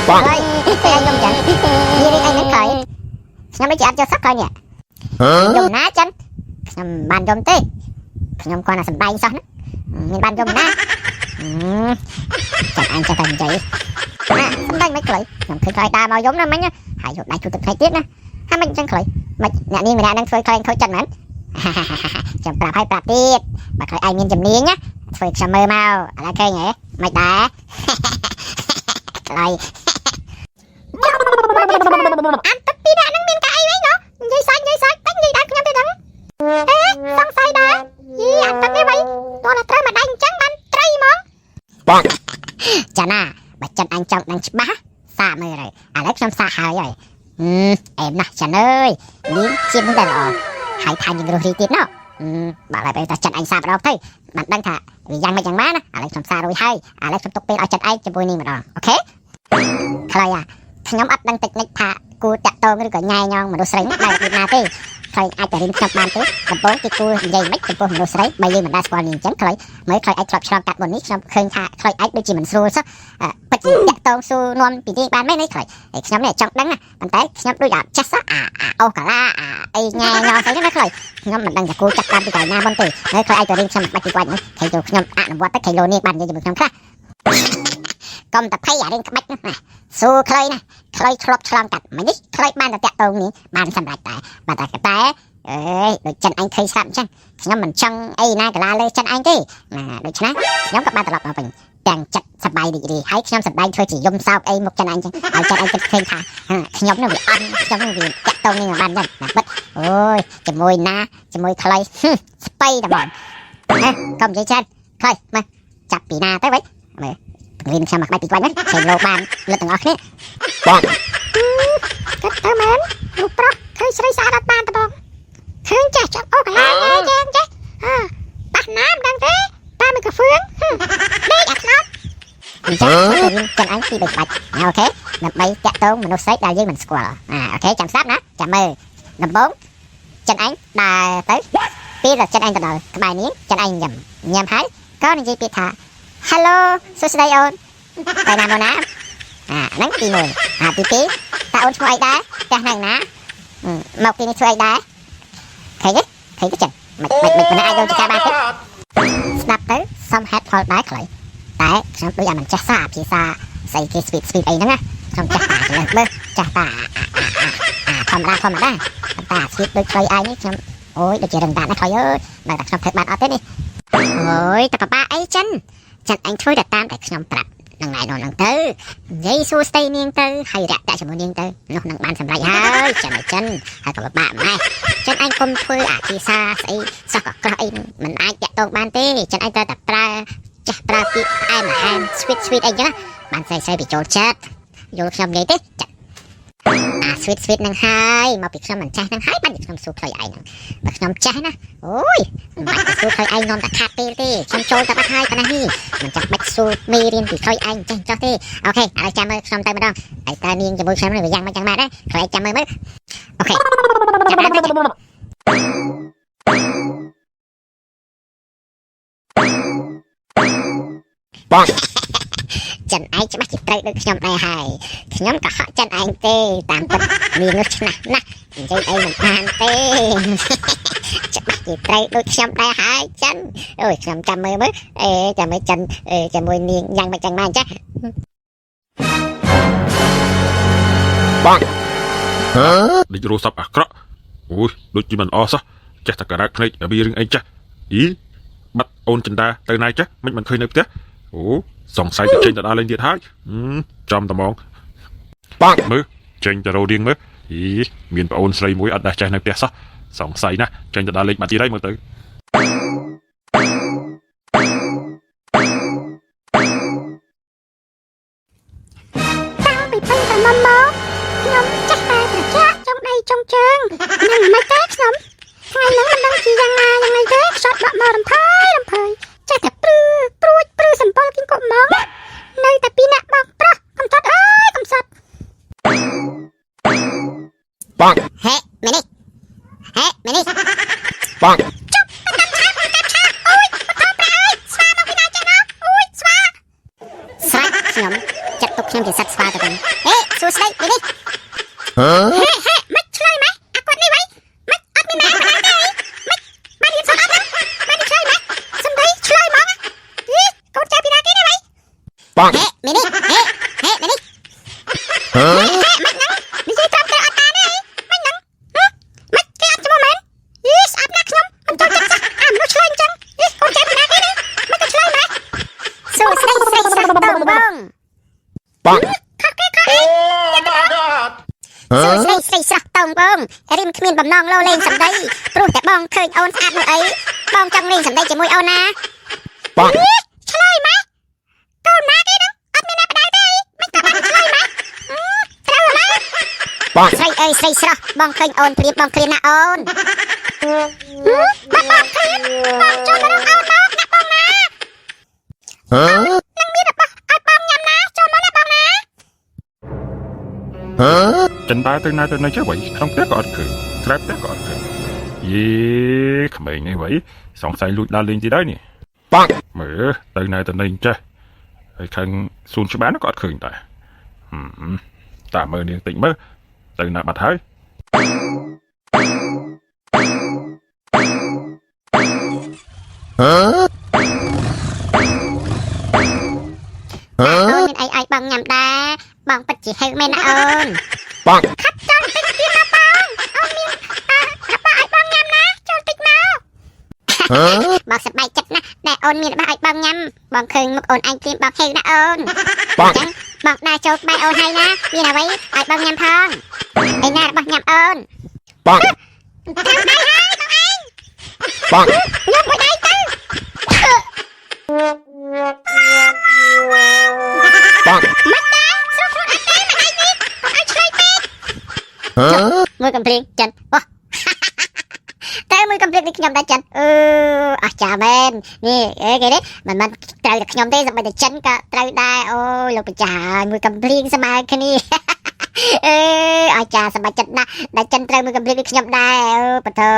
ខ្លីពេលឯងយំចឹងនិយាយរឿងអីហ្នឹងខ្លីខ្ញុំដូចជាអត់យកសោះខ្លីនេះយំណាចិនខ្ញុំបានយំទេខ្ញុំគ្រាន់តែសំដែងសោះណាមានបានយំណាចាំអញចេះតែនិយាយណាសំដែងមិនខ្លីខ្ញុំឃើញខ្លីដើរមកយំណាមិញហើយយកដៃជូតទឹកភ្នែកទៀតណាហើយមិនអញ្ចឹងខ្លីមិនអ្នកនាងម្នាក់ហ្នឹងធ្វើខ្លីខូចចិត្តមែនខ្ញុំប្រាប់ឲ្យប្រាប់ទៀតបើខ្លីឯងមានជំនាញណាធ្វើខ្ញុំមើលមកឥឡូវឃើញហ៎មិនដែរខ្លី អានទឹកពីរនាក់ហ្នឹងមានកាអីវិញណោះនិយាយសាច់និយាយសាច់តែនិយាយដល់ខ្ញុំទេដឹងអេសង្ស័យដែរយីអាទឹកនេះវិញតោះតែត្រូវមកដៃអញ្ចឹងបានត្រីហ្មងចាណាបើចិនអញចង់ដឹងច្បាស់សាកមើលហើយឥឡូវខ្ញុំសាកហើយហើយអែមណាស់ចានអើយនាងជាតិនឹងតែល្អហើយថែមយើងរស់រីទៀតណោះបើឡើយពេលតែចិនអញសាកម្ដងទៅបានដឹងថាវាយ៉ាងម៉េចយ៉ាងម៉ាណាឥឡូវខ្ញុំសារួចហើយឥឡូវខ្ញុំទុកពេលឲ្យចិនឯងជាមួយនាងម្ដង OK ខ្លីអាខ្ញុំអត់ដឹងតិចនិចថាគួរតាក់តងឬក៏ញ៉ែញងមនុស្សស្រីនេះបែបរបៀបណាទេខ្លីអាចតែរៀនខ្ញុំបានទេដំបូងគេគួរនិយាយមិនចំពោះមនុស្សស្រីបើយើងមិនដែលស្គាល់នាងអញ្ចឹងខ្លីមើលខ្លីអាចធ្លាប់ឆ្លងកាត់មុននេះខ្ញុំឃើញថាខ្លីអាចដូចជាមិនស្រួលសោះពិតជាតាក់តងសួរនាំពីនាងបានមែនទេខ្លីហើយខ្ញុំនេះចង់ដឹងណាប៉ុន្តែខ្ញុំដូចអត់ចេះសោះអាអាអូកាឡាអាអីញ៉ែញងស្អីហ្នឹងណាខ្លីខ្ញុំមិនដឹងថាគួរចាប់តាមពីកន្លែងណាមុនទេហើយខ្លីអាចទៅរៀនខ្ញុំបាច់ពីគាត់ហ្នឹងគេចូលខ្ញុំអនុវត្តទៅគេលោនាងបាននិយាយជាមួយខ្ញុំខ្លះកុំតែភ័យអារឿងក្បាច់ណាសួរខ្លីណាខ្លីធ្លាប់ឆ្លងកាត់មិននេះខ្លីបានតែតាក់តងនេះបានសម្រេចតែបាទតែតែអើយដូចចិនអញឃើញស្រាប់អញ្ចឹងខ្ញុំមិនចង់អីណាកាឡាលើចិនអញទេណាដូច្នេះខ្ញុំក៏បានត្រឡប់មកវិញទាំងចិត្តសប្បាយរីករាយហើយខ្ញុំសម្ដែងធ្វើជាយំសោកអីមុខចិនអញចឹងឲ្យចិនអញគិតឃើញថាខ្ញុំនឹងវាអន់ខ្ញុំនឹងវាតាក់តងនេះមិនបានចឹងណាបិទអូយជាមួយណាជាមួយខ្លីស្បៃតែហ្មងណាកុំនិយាយច្រើនខ្លីមកចាប់ពីណាទៅវិញមើលរៀនខ្ញុំមកក្បាច់ពីគាត់ហ្នឹងឆេងលោបានលឹកទាំងអស់គ្នាគិតទៅមែនរូបប្រុសឃើញស្រីស្អាតអត់បានតបងឃើញចាស់ចង់អូកន្លែងញ៉ែយ៉ាងចេះអើប៉ះណាមិនដឹងទេតាមមួយកហ្វឿងដេកអាថ្នោតអញ្ចឹងទៅរៀនចិនឯងពីបីក្បាច់ OK ដើម្បីតាក់ទងមនុស្សស្រីដែលយើងមិនស្គាល់អា OK ចាំស្ដាប់ណាចាំមើលដំបូងចិនឯងដើរទៅពេលដែលចិនឯងទៅដល់ក្បែរនាងចិនឯងញ៉ាំញ៉ាំហើយក៏និយាយពាក្យថា Hello សួស្តីអូនទៅណាមកណាអាហ្នឹងទី1អាទី2តើអូនឈ្មោះអីដែរផ្ទះនៅណាមកទីនេះធ្វើអីដែរឃើញទេឃើញទេចិនមិនមិនមិនអាចយកចការបានទេស្ដាប់ទៅសំហេតុផលដែរខ្លីតែខ្ញុំដូចអាមិនចេះសារភាសាស្អីគេ sweet sweet អីហ្នឹងណាខ្ញុំចេះតាចលើបើចេះតាអាធម្មតាធម្មតាតែ sweet ដូចខ្លីឯងនេះខ្ញុំអូយដូចជារឹងតាណាស់ខ្លីអើយដល់តែខ្ញុំធ្វើបានអត់ទេនេះអូយតែប៉ាអីចិនចិនអញធ្វើតែតាមតែខ្ញុំប្រាប់នឹងណែនាំហ្នឹងទៅនិយាយសួស្តីនាងទៅហើយរាក់តាក់ជាមួយនាងទៅនោះនឹងបានសម្រេចហើយចិនឲ្យចិនហើយក៏ពិបាកម្លេះចិនអញកុំធ្វើអាភាសាស្អីសោះក៏ក្រោះអីមិនអាចតាក់ទងបានទេចិនអញត្រូវតែប្រើចាស់ប្រើពាក្យផ្អែមល្ហែម sweet sweet អីចឹងបានស្រីស្រីពីចូលចិត្តយល់ខ្ញុំនិយាយទេចាអា sweet sweet នឹងហើយមកពីខ្ញុំមិនចេះនឹងហើយបានខ្ញុំសួរខ្លីឯងហ្នឹងបើខ្ញុំចេះណាអូយមិនបាច់ទៅសួរខ្លីឯងនាំតែខាតពេលទេខ្ញុំចូលតែបាត់ហើយប៉ុណ្ណេះនេះមិនចាំបាច់សួរមេរៀនពីខ្លីឯងចេះចោះទេ OK ឥឡូវចាំមើលខ្ញុំទៅម្ដងហើយតើនាងជាមួយខ្ញុំនឹងវាយ៉ាងម៉េចយ៉ាងម៉ាដែរខ្លីចាំមើលមើល OK ចាំបានទៅ បង ចិនឯងច្បាស់ជាត្រូវដូចខ្ញុំដែរហើយខ្ញុំក៏ហក់ចិនឯងទេតាមពិតនាងនោះឆ្នះណាស់និយាយអីមិនបានទេ ច្បាស់ជាត្រូវដូចខ្ញុំដែរហើយចិនអូយខ្ញុំចាំមើលមើលអេចាំមើលចិនអេជាមួយនាងយ៉ាងម៉េចយ៉ាងម៉ាអញ្ចឹង បងដូចរោស័ព្ទអាក្រក់អូយដូចជាមិនអស់សោះចេះតែការ៉ាក់ភ្នែកវារឿងអីចាស់អីបាត់អូនចិន្តាទៅណាចាស់មិនមិនឃើញនៅផ្ទះអូសង្ស័យទៅចេញទៅដើរលេងទៀតហើយចំត្មងបងមើលចេញទៅរោរៀងមើលអីមានប្អូនស្រីមួយអត់ដែលចេះនៅផ្ទះសោះសង្ស័យណាស់ចេញទៅដើរលេងបាត់ទៀតហើយមើលទៅ តាំងពីពេញក្រមុំមកខ្ញុំចេះតែត្រជាក់ចុងដៃចុងជើងនឹងមិនទេខ្ញុំថ្ងៃហ្នឹងមិនដឹងជាយ៉ាងណាយ៉ាងណីទេខ្យល់បក់មករំភើយរំភើយចេះតែព្រឺព្រួចព្រឺសម្ពលគីងកុំមកនៅតែពីអ្នកបងប្រុសកំសត់អើយកំសត់ បង ហេមែននេះហេមែននេះ បង អូយបតោប្រាអើយស្វាមកពីណាចេះមកអូយស្វា ស្រេចខ្ញុំ ចាត់ទុកខ្ញុំជាសត្វស្វាទៅវិញហេសួស្តីមីនេះហេហេមិនឆ្លើយម៉េះអាគាត់នេះវ៉ៃមិនអត់មានណាម្ដាយទេមិនបានរៀនសូត្រអត់ហ្នឹងបានឆ្លើយម៉េះសំដីឆ្លើយហ្មងយីកូនចៅពីណាគេនេះវ៉ៃ Bonk. ហេមីនេះហេហេមីនេះ Huh? ហេមិនហ្នឹងនិយាយត្រឹមត្រូវអត់តាទេមិនហ្នឹងមិនគេអត់ឈ្មោះមែនយីស្អាតណាស់ខ្ញុំមិនចូលចិត្តសោះអាមនុស្សឆ្លើយអញ្ចឹងយីកូនចៅពីណាគេនេះមិនក៏ឆ្លើយម៉េះសួស្តីស្រីស្រស់ដងបង Bonk. ខុសគេខុសឯង Oh my god. សួ Huh? ស្តីស្រីស្រស់តងបងរៀមគ្មានបំណងលោលេងសម្ដីព្រោះតែបងឃើញអូនស្អាតនោះអីបងចង់លេងសម្ដីជាមួយអូនណា Bonk. ឆ្លើយម៉េះកូនណាគេហ្នឹងអត់មានណាបដៅទេមិនក៏បានឆ្លើយម៉េះត្រូវឡើយ Bonk. ស្រីអើយស្រីស្រស់បងឃើញអូនព្រាមបងគ្រាមណាអូនបងបងគ្រាមបងចូលមករកអូនមកណាបងណា Huh? នឹងមានរបស់ឲ្យបងញ៉ាំណាចូលមកណាបងណា Huh? ចិនដើរទៅណាទៅណីចេះវ៉ៃក្នុងផ្ទះក៏អត់ឃើញក្រៅផ្ទះក៏អត់ឃើញយេក្មេងនេះវ៉ៃសង្ស័យលួចដើរលេងទៀតហើយនេះ Bonk. មើលទៅណាទៅណីចេះហើយខាងសួនច្បារនោះក៏អត់ឃើញដែរហឹមតាមមើលនាងតិចមើលទៅណាបាត់ហើយ Huh? អូ Huh? នមានអីឲ្យបងញ៉ាំដែរបងពិតជាហៅមែនណាអូន Bonk. ខាត់ចូលតិចទៀតណាបងអូនមានអើរបស់ឲ្យបងញ៉ាំណាចូលតិចមក Huh? បងសប្បាយចិត្តណាស់ដែលអូនមានរបស់ឲ្យបងញ៉ាំបងឃើញមុខអូនឯងព្រាមបងហៅណាអូន Bonk. ចឹងបងដើរចូលក្បែរអូនហើយណាមានអ្វីឲ្យបងញ៉ាំផងឯណារបស់ញ៉ាំអូន Bonk. តាមដៃហើយបងឯង Bonk. ញ៉ាំមួយដៃទៅ Bonk. មិនដែរស្រួលខ្លួនអត់ទេមួយដៃនេះកុំឲ្យឆ្លើយពេក Huh? មួយកំភ្លៀងចិនអូ តែមួយកំភ្លៀងនេះខ្ញុំដែរចិនអឺអស្ចារ្យមែននេះអេគេនេះមិនមិនត្រូវតែខ្ញុំទេសូម្បីតែចិនក៏ត្រូវដែរអូយលោកម្ចាស់ហើយមួយកំភ្លៀងស្មើគ្នា អេអស្ចារ្យសប្បាយចិត្តណាស់ដែលចិនត្រូវមួយកំភ្លៀងដូចខ្ញុំដែរអូបតោ